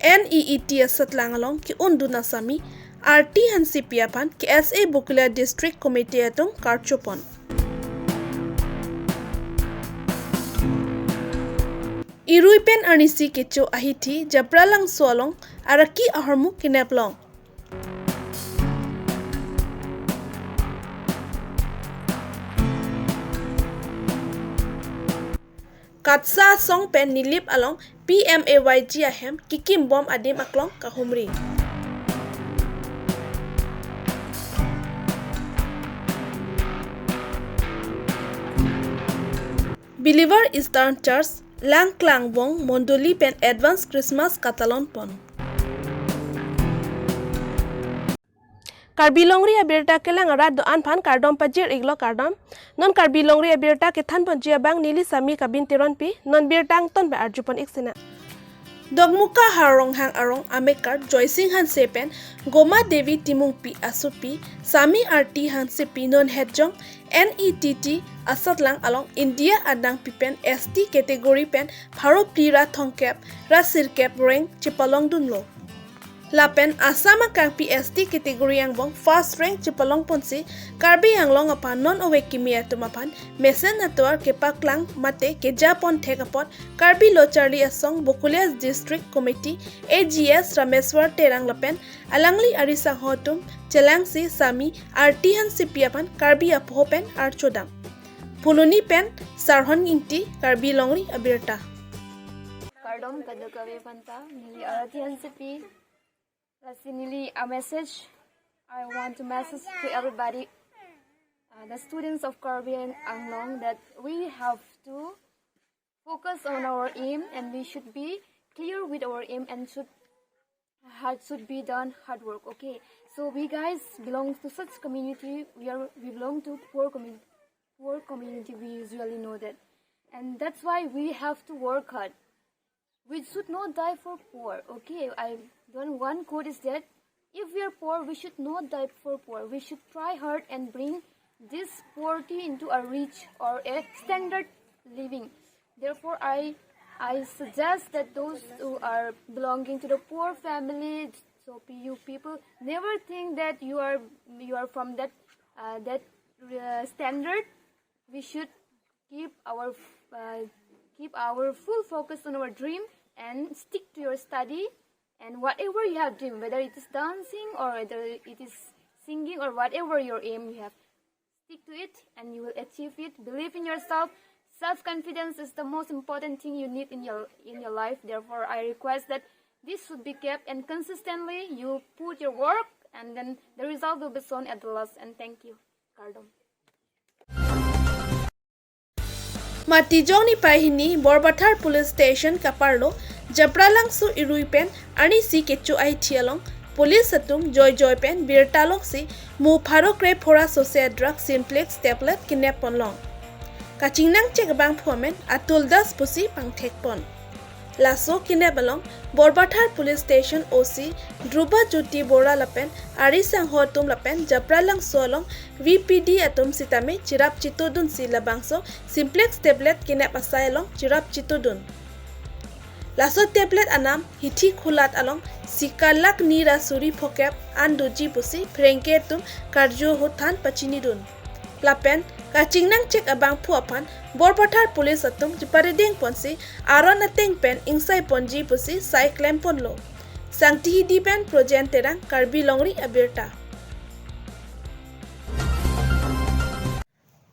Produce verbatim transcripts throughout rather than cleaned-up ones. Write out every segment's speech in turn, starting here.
N E E T asatlang along ke-undun asami Arti Hansepi aphan K S A Bokolia District Committee atum karchopon. Irui pen arnisi kecho ahithi Japralangso along araki ahormu kenep long. KATSA asong pen Nilip along P M A Y G ahem kekim bom adim aklong kahumri. Believer Eastern Church Langklang Vong Mondoli pen advance Christmas katalon pon. Karbi Longri abirta kelang arat do-an aphan kardom pajir iklo, kardom. Non Karbi Longri abirta kethan ponji abang neli Sami Kabin Teronpi, non birta angton pen arjupon ik sinang. Dokmoka Har Ronghang arong amekar Joysing Hanse pen Goma Devi Timungpi asopi Sami Arti Hansepi non hetjong N E T T asatlang along India adangpi pen S T category pen pharo phli ra thomkep ra sirkep rank chepalongdunlo. Lapen Assam akangpi S T category angbong first rank chepalong ponsi Karbi Anglong aphan non ove kimi atum aphan mesen atovar kepaklang mate kejapon thek apot Karbi Lo Charli Asong Bokolia District Committee A G S Rameswar Terang lapen alangli ari sangho atum chelangsi Sami Arti Hansepi aphan Karbi apoho pen archodam. Phuloni pen Sarhon Ingti, Karbi Longri abirta. Kardom kadokave aphanta, neli Arti Hansepi. Lasi neli a message I want to message to everybody, uh, the students of Karbi Anglong, that we have to focus on our aim and we should be clear with our aim and should hard should be done hard work. Okay, so we guys belong to such community. We are we belong to poor community. Poor community, we usually know that, and that's why we have to work hard. We should not die for poor. Okay, I done one quote is that if we are poor, we should not die for poor. We should try hard and bring this poverty into a rich or a standard living. Therefore, I I suggest that those who are belonging to the poor family, so you people never think that you are you are from that uh, that uh, standard. We should keep our uh, keep our full focus on our dream and stick to your study and whatever you have dream, whether it is dancing or whether it is singing or whatever your aim you have, stick to it and you will achieve it. Believe in yourself. Self-confidence is the most important thing you need in your in your life. Therefore, I request that this should be kept and consistently you put your work and then the result will be shown at the last. And thank you. Kardom. Matijong niphai hini Borbathar Police Station kaparlo Japralangso irui pen arnisi kecho ahithi along police atum joijoi pen birta longsi mu pharo kre phora sose a drug Simplex tablet kenep ponlong. Kachingnangchek abangphu amen Atul Das pusi pangthek pon. Laso kenep along Borbathar Police Station O C Dhruba Jyoti Bora lapen ari sangho atum lapen Japralangso along V P D atum sitame cherap chetudunsi labangso Simplex tablet kenep asai along cherap chetudun. Laso tablet anam hithi khulat along sika lakh ni ra suri phokep an doji pusi pherangke atum karju ahut than pachinidun. Lapen kachingnangchek abangphu aphan Borbathar Police atum cheparedeng ponsi aron ateng pen ingsai ponji pusi sai klem ponlo. Sangti Hidi pen Projen Terang, Karbi Longri abirta.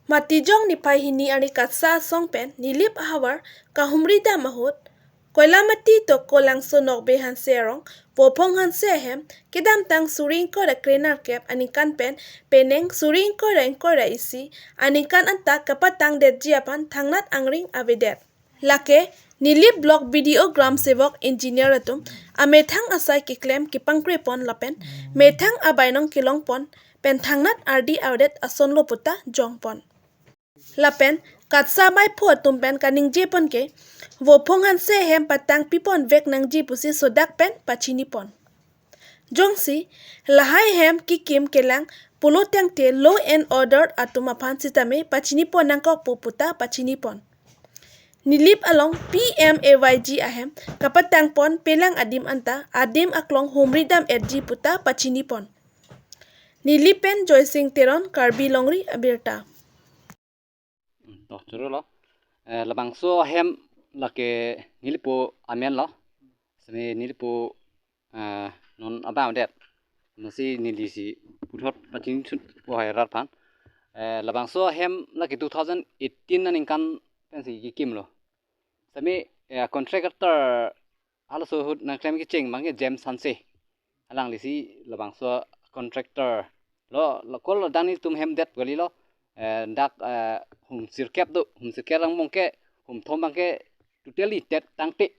Matijong niphai hini arni KATSA asong pen Nilip ahavar kahumri dam ahut Koilamati Tokolangso Nokbe Hanse arong Vophong Hanse ahem kedamtang suri ingkoi ra krenerkep aningkan pen penang suri ingkoi ra ingkoi ra isi aningkan anta kapatangdetji aphan thangnat angring avedet. Lake Nilip Block B D O, Gram Sevok, Engineer atum amethang asai keklem kepangkre pon lapen methang abainong kelong pon pen thangnat ardi avedet asonlo puta jong pon. Lapen KATSA ameiphu atum pen kaningje pon ke Vophong Hanse ahem patangpi pon vek nangji pusi sodak pen pachini pon. Jongsi lahai ahem kekim kelang pulo tangte law and order atum aphan sitame pachini pon nangkok pu puta pachini pon. Nilip along P M A Y G ahem kapatangpon pelang adim anta adim aklong humri dam-etji puta pachinipon. Nilip pen Joysing Teron, Karbi Longri Abirta. To choro lo. Eh, labangso ahem lake nelipo amen lo. Semi nelipo, eh, non abang det. Nasi nelisi puthot pachin chut po hai rat aphan. Eh, labangso ahem lake two thousand eighteen aningkan pensi kekimlo. Semi, eh, contractor halaso ahut nangklem kecheng abangke James Hanse. Alanglisi labangso contractor lo, lo kol dang nelitum hem det kali lo. Eh, dak, eh, hum sirkep do, hum sirkep lang abangke, hum thom abangke totally tet tangte.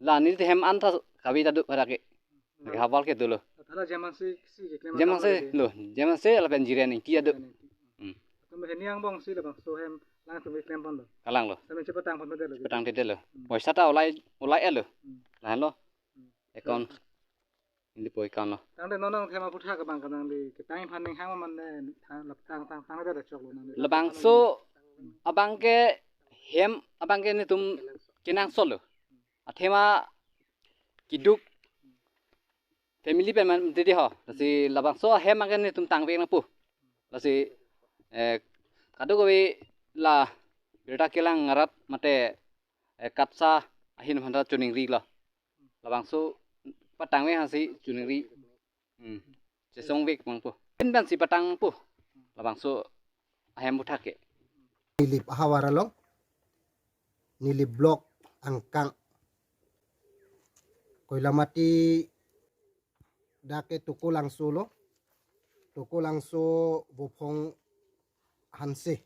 La nelitum hem anta kave ta do pada ke. Lake havar ke dolo. Tala James Hanse si keklem James Hanse akam lo, James Hanse lapen Jiren Ingti ado. Jiren Ingti. Hmm. Atum hini angbongsi labangso ahem alangtum keklempon lo. Kalang lo. Semi chepatangpon det lo. Chepatangte det lo. Hmm. Poisa ta ulai, ulai-et lo. Hmm. Lahenlo. Hmm. Account. Nelipo account lo. Tangte non nangthema aphuthak abang kanang di ketang aphan ning hang man ne tha-, lap tang, tang, tang det choklo nang di. Labangso abangke hem abangke nelitum kenangsot lo. Athema keduk family pen man dedi ho. Lasi labangso ahem abangke nelitum tangvek nangpo. Lasi, eh, kadokave la birta kelang arat mate, eh, KATSA ahin aphanta choningri lo. Labangso patangvek hasi choningri. Hmm. Chesongvek nangpo. Pin pensi patangpo. Labangso ahem aphuthak ke. Nilip ahavar along. Nilip block angkang. Koilamati dak ke Tokolangso lo. Tokolangso Vophong Hanse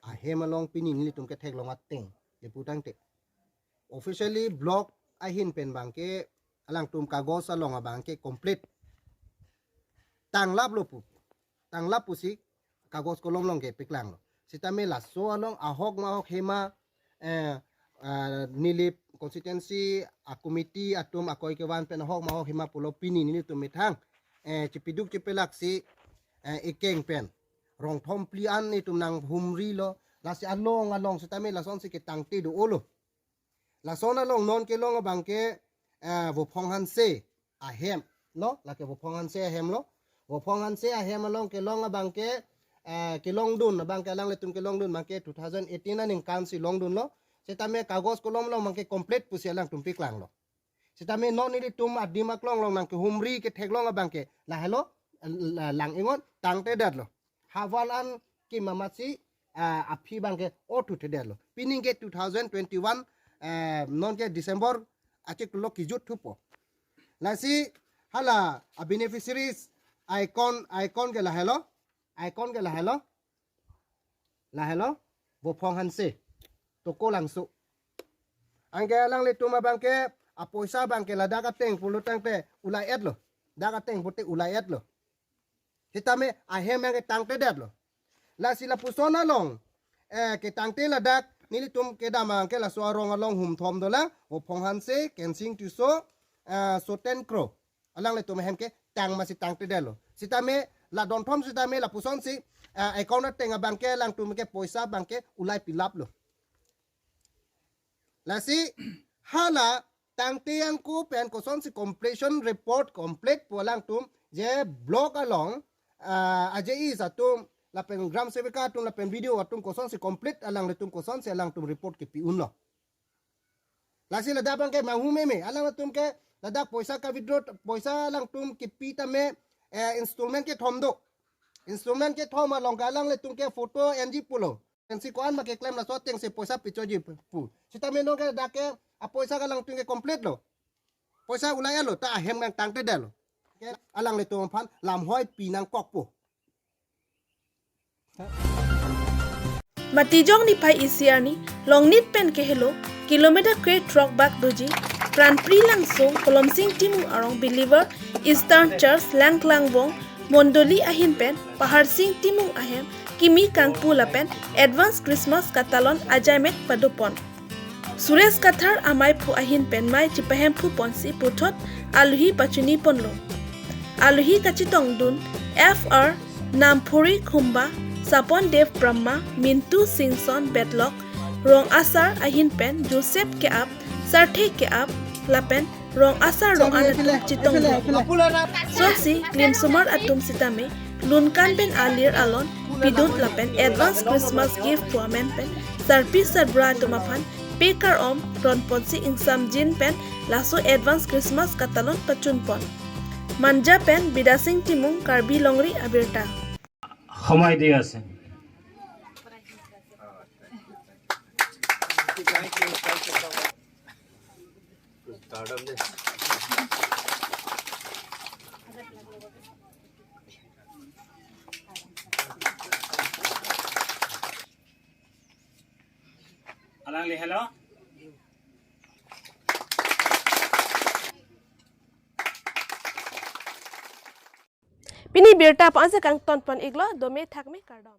ahem along pini nelitum ketheklong ateng le putangte. Officially block ahin pen abangke alangtum kagos along abangke complete. Tanglap lo pu. Tanglap pusi kagos kolom along kepeklang lo. Sitame laso along ahok mahok hema, eh, ah, Nilip constituency a-committee atum akoi kevan pen ahok mahok hema pulo pini nelitum methang, eh, chepeduk chepelaksi, eh, ekeng pen rong thom phli an nelitum nanghumri lo. Lasi along along sitame lasonsi ketangte do-o lo. Lason along non kelong abangke, eh, Vophong Hanse ahem lo, lake Vophong Hanse ahem lo. Vophong Hanse ahem along kelong abangke, eh, kelongdun abangke alanglitum kelongdun abangke two thousand eighteen aningkan si longdun lo. Sitame kagos kolom along abangke complete pusi alangtum peklang lo. Sitame non nelitum adim aklong along nangkehumri ketheklong abangke lahelo, la-, lang ingot tangte det lo. Havar an kim amatsi, ah, aphi abangke othu thedet lo. Pini ke two thousand twenty-one, eh, non ke December achiklo kejut thupo. Lasi hala a-beneficiaries icon, icon ke lahelo, icon ke lahelo, lahelo, Vophong Hanse, Tokolangso. Anke alanglitum abangke apoisa abangke ladak ateng pulo tangte ulai-et lo. Dak ateng pute ulai-et lo. Sitame ahem abangke tangte det lo. Lasi lapuson along, eh, ketangte ladak nelitum kedam abangke laso arong along hum thom dolang, Vophong Hanse, Kensing Tisso, eh, Soten Kro. Alanglitum ahem ke tang masi tangte det lo. Sitame la don thom sitame lapusonsi, eh, account ateng abangke alangtum ke poisa abangke ulai pilap lo. Lasi hala tangte angko pen kosonsi completion report complete pu alangtum je block along, ah, A J Es atum lapen Gram Sevika atum lapen B D O atum kosonsi complete alanglitum kosonsi alangtum report kepi un lo. Lasi ladak abangke manghu meme, alangtum ke ladak poisa ka-withdraw, poisa alangtum kepi tame, eh, installment kethom do. Installment kethom along ke alanglitum ke photo enji pulo. Pensi ko-an ma keklem laso atengsi poisa pichoji pu. Sitame non ke dak ke apoisa ke alangtum ke complete lo. Poisa ulai lo, ta ahem nangtangte det lo. Ke alanglitum aphan lamhoi pi nangkokpo. Matijong niphai isi arni, Longnit pen kehelo, kilometer kre throk bak doji, Pranpri Langsong, Kolomsing Timung arong believer, Eastern Church, Langklangvong, Mondoli ahin pen, Paharsing Timung ahem, kimi kangpu lapen, advance Christmas katalon ajaimek padopon. Suresh Kathar amei aphu ahin pen mei chipahemphu ponsi puthot aluhi pachuni ponlo. Aluhi kachetongdun F R Namphuri Khumba, Sapon Dev Brahma, Mintu Singson Bedlok, Rong asar ahin pen Joseph ke-ap, Sarthe ke-ap lapen rong asar rong an atum chetong do. Sosi klimsomar atum sitame lunkan pen alir alon pidun lapen advance Christmas gift pu amen pen sarpi sarbura atum aphan pe kar-om ronponsi ingsamjin pen laso advance Christmas katalon pachunpon. Manja pen Bidasing Timung, Karbi Longri Abirta. সময় দিয়া আছে। Alangli, hello. Pini birta pu ansi kangtonpon iklo, dome thakme, kardom.